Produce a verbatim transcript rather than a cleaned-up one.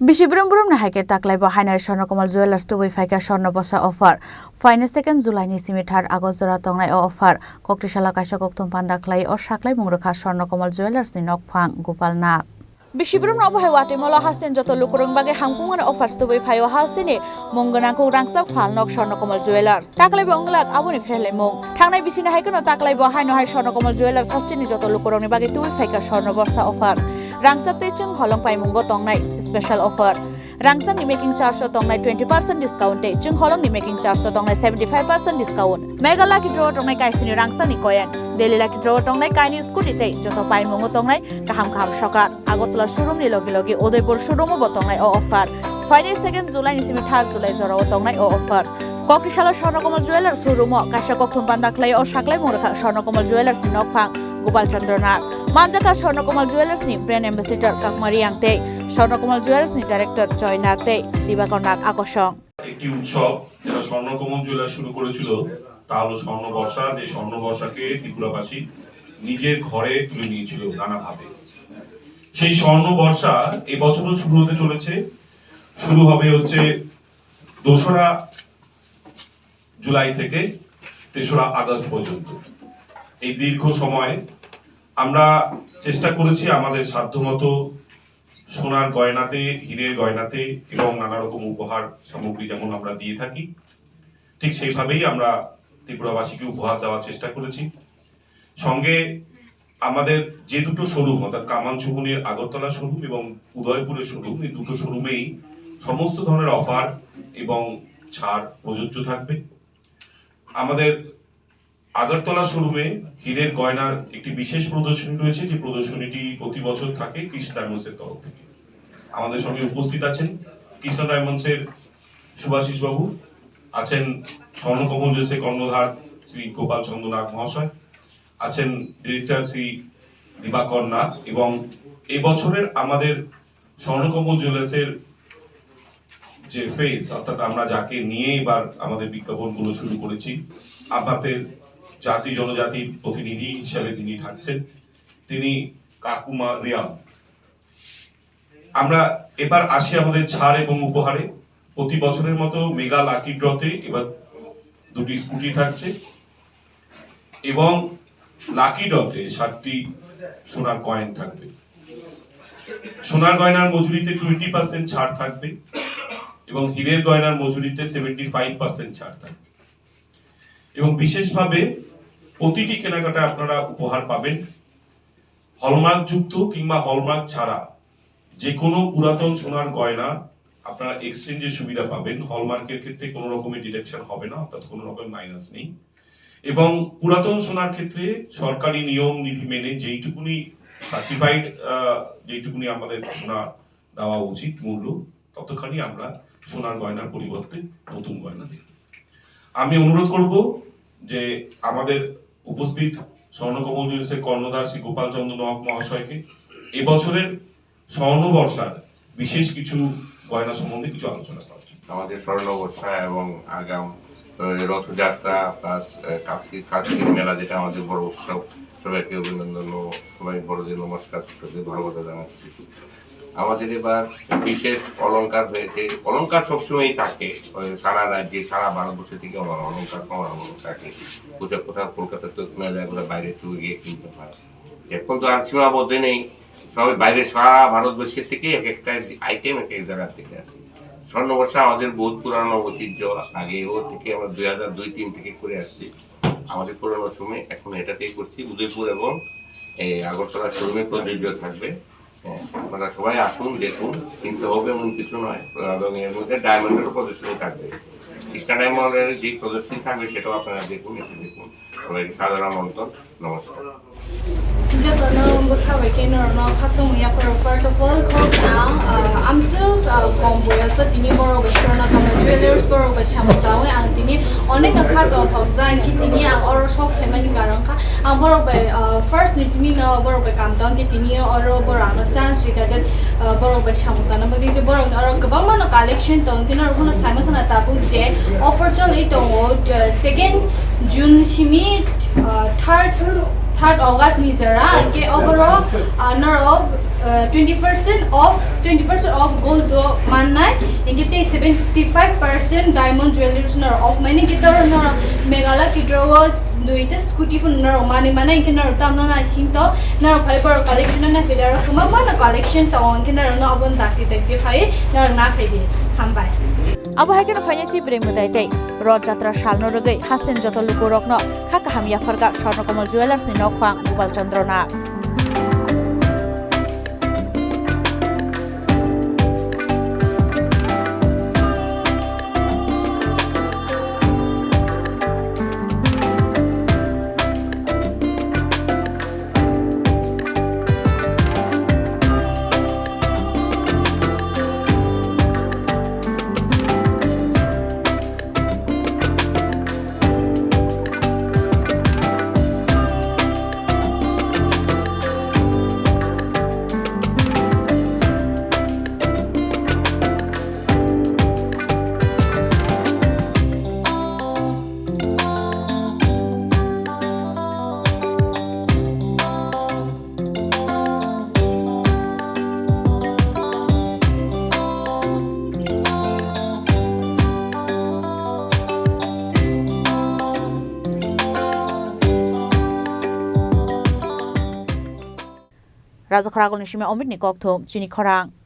Bisi brum brum ni hai khe taklai bo haino hai Swarnakomal Jewellers tubui phaikha Swarno Borsa offer. Phainai second July ni simi third August jora tongnai o offer. Koktisalo kaisa kokthum panda khlai o saklai mung rwkha Swarnakomal Jewellers ni nokphang Gopal Nag. Bisi brum no bo hai watwi molo hasteni joto lukurok bagwi hamkukmani offers tubui phaio hasteni mung gwnang kuk rangchak phalnok Swarnakomal Jewellers. Taklai bo wng glak aboni pherlaimung. Thangnai bisini hai kheno taklai bo haino hai Swarnakomal Jewellers hasteni joto lukurokni bagwi tubui phaikha Swarno Borsa offers. Rangchak tei chwng holong paimungo tongnai special offer. Rangchakni making charge o tongnai twenty percent discount tei chwng holongni making charge o tongnai seventy five percent discount. Mega Lucky Draw o tongnai kaisini rangchakni coin. Daily Lucky Draw o tongnai kaini scooty tei joto paimungo tongnai kaham kaham sokar. Agartala showroom ni logi logi Udaipur showroom o bo tongnai o offer. Phainai second July ni simi third July jora o tongnai o offer. Koktisalo Swarnakomal Jewellers showroom o kaisa kokthum panda khlai o saklai mung rwkha Swarnakomal Jewellers ni nokphang Gopal Chandra Nag. Manjakha Swarnakomal Jewellers ni brand ambassador Kakma Riang tei Swarnakomal Jewellers ni director Joy Nag tei Dibakar Nag akosong. একটি উৎসব যেটা স্বর্ণকমল জুয়েলার্স শুরু করেছিল, তা হলো স্বর্ণ বর্ষা। যে স্বর্ণ বর্ষাকে ত্রিপুরাবাসী নিজের ঘরে তুলে নিয়েছিল নানাভাবে। সেই স্বর্ণ বর্ষা এবছরও শুরু হতে চলেছে। শুরু হবে হচ্ছে দোসরা জুলাই থেকে তেসরা আগস্ট পর্যন্ত। এই দীর্ঘ সময় আমরা চেষ্টা করেছি আমাদের সাধ্যমতো সোনার গয়নাতে, হীরের গয়নাতে এবং নানা রকম উপহার সামগ্রী যেমন আমরা দিয়ে থাকি, ঠিক সেইভাবেই আমরা ত্রিপুরাবাসীকে উপহার দেওয়ার চেষ্টা করেছি। সঙ্গে আমাদের যে দুটো শোরুম, অর্থাৎ কামানসুবনির আগরতলা শোরুম এবং উদয়পুরের শোরুম, এই দুটো শোরুমেই সমস্ত ধরনের অফার এবং ছাড় প্রযোজ্য থাকবে। আমাদের আগরতলা শোরুমে হীরের গয়নার একটি বিশেষ প্রদর্শনী রয়েছে, যে প্রদর্শনীটি প্রতি বছর থাকে কৃষ্ণ ডায়মন্ডসের তরফ থেকে। আমাদের সঙ্গে উপস্থিত আছেন কৃষ্ণ ডায়মন্ডসের শুভাশিস বাবু, আছেন স্বর্ণকমল জুয়েলার্সের কর্ণধার শ্রী গোপাল চন্দ্র নাগ মহাশয়, আছেন ডিরেক্টর শ্রী দিবাকর নাগ, এবং এবছরের আমাদের স্বর্ণকমল জুয়েলার্সের যে ফেস, অর্থাৎ আমরা যাকে নিয়ে এবার আমাদের বিজ্ঞাপনগুলো শুরু করেছি, আপনাদের জাতি জনজাতির প্রতিনিধি হিসাবে যিনি থাকছেন, তিনি কাকুমা রিয়াং। আমরা এবার আসি আমাদের ছাড় এবং উপহারে। প্রতি বছরের মতো মেগা লাকি ড্রতে এবার দুটি স্কুটি থাকছে এবং লাকি ড্রতে সাতটি সোনার কয়েন থাকবে। সোনার গয়নার মজুরিতে টোয়েন্টি পার্সেন্ট ছাড় থাকবে এবং হীরের গয়নার মজুরিতে সেভেন্টি ফাইভ পার্সেন্ট ছাড় থাকবে। এবং বিশেষভাবে প্রতিটি কেনাকাটায় আপনারা উপহার পাবেন হলমার্কযুক্ত কিংবা হলমার্ক ছাড়া যে কোনো পুরাতন সোনার গয়না আপনারা এক্সচেঞ্জের সুবিধা পাবেন। হলমার্কের ক্ষেত্রে কোনো রকমের ডিডাকশন হবে না, অর্থাৎ কোনো রকমের মাইনাস নেই। এবং পুরাতন সোনার ক্ষেত্রে সরকারি নিয়ম নীতি মেনে যেইটুকুনি সার্টিফাইড, যেইটুকুনি আমাদের সোনা দেওয়া উচিত মূল্য, ততখানি আমরা সোনার গয়নার পরিবর্তে নতুন গয়না দেব। আমি অনুরোধ করব যে আমাদের উপস্থিত স্বর্ণকমল জুয়েলার্সের কর্ণধার শ্রী গোপাল চন্দ্র নাগ মহাশয়কে এবছরের স্বর্ণ বর্ষার বিশেষ কিছু গয়না সম্বন্ধে কিছু আলোচনা করার জন্য। আমাদের স্বর্ণ বর্ষা এবং আগাম, আহ, রথযাত্রা প্লাস, আহ, কার্তিক, কার্তিক মেলা, যেটা আমাদের বড় উৎসব, সবাইকে অভিনন্দন ও সবাই বড়দের নমস্কার, ছোটদের ভালোবাসা জানাচ্ছি। আমাদের এবার বিশেষ অলংকার হয়েছে। অলংকার সবসময়ই থাকে, ওই সারা রাজ্যে, সারা ভারতবর্ষ থেকে আমার অলংকার সমাগম থাকে। কোথাও কোথাও কলকাতা তো কেনা যায়, কোথাও বাইরে তো গিয়ে কিনতে হয়। এখন তো আর সীমাবদ্ধ নেই, সবাই বাইরে, সারা ভারতবর্ষ থেকে এক একটা আইটেম এক এক জায়গা থেকে আসে। স্বর্ণ বর্ষা আমাদের বহুত পুরানো ঐতিহ্য, আগে ও থেকে আমরা দুই হাজার দুই তিন থেকে করে আসছি। আমাদের পুরানো সময় এখন এটাতেই করছি, উদয়পুর এবং এই আগরতলা শোরুমে প্রযোজ্য থাকবে। হ্যাঁ, আপনারা সবাই আসুন, দেখুন, কিনতে হবে এমন কিছু নয়। এবং এর মধ্যে ডায়মন্ডেরও প্রদর্শনী থাকবে। কৃষ্ণা ডায়মন্ডের যে প্রদর্শনী থাকবে, সেটাও আপনারা দেখুন, এসে দেখুন। সবাইকে সাদর আমন্ত্রণ। নমস্কার। Jotono bwkha bai khe norokno khakchangmung yapharo. First of all, kok ang, ah, amswk, ah, kom boyoso tini borok bai Swarnakomal Jewellers borok bai samung tangwi ang tini onek no kha tong kok jang khe tini ang oro sok khaimani karon kha. Ang borok bai, ah, first ni simi no borok bai kam tong khe tini oro borok ano chance rikha de, ah, borok bai samung tangna bagwi khe borok ni oro kwbangma no collection tong khe norok phano saimang khna tabuk je offer choli tongo, ah, second June simi, ah, third, third August ni jora, hwnkhe oboro, ah, norok, ah, twenty percent off, twenty percent off gold o Nai, hingke tei seventy five percent diamond jewelries nor of mani hingke toro nor Meghalaya kidro o duita scooty phone nor mani mana hingke nor tam nana sing to nor phai bor collection na pidaro kuma mana collection to hingke nor no abon dakti dakti phai nor na phai di. Hambai. Abo hai kheno phainai si Bwrwi Mwtai tei Roth Jatra salno rwgwi hasteni joto lukurokno kha kaham yapharkha Swarnakomal Jewellers ni nokphang Gopal Chandra Nag. Rajakhor Agulni simi Omitni kokthum, chini khorang.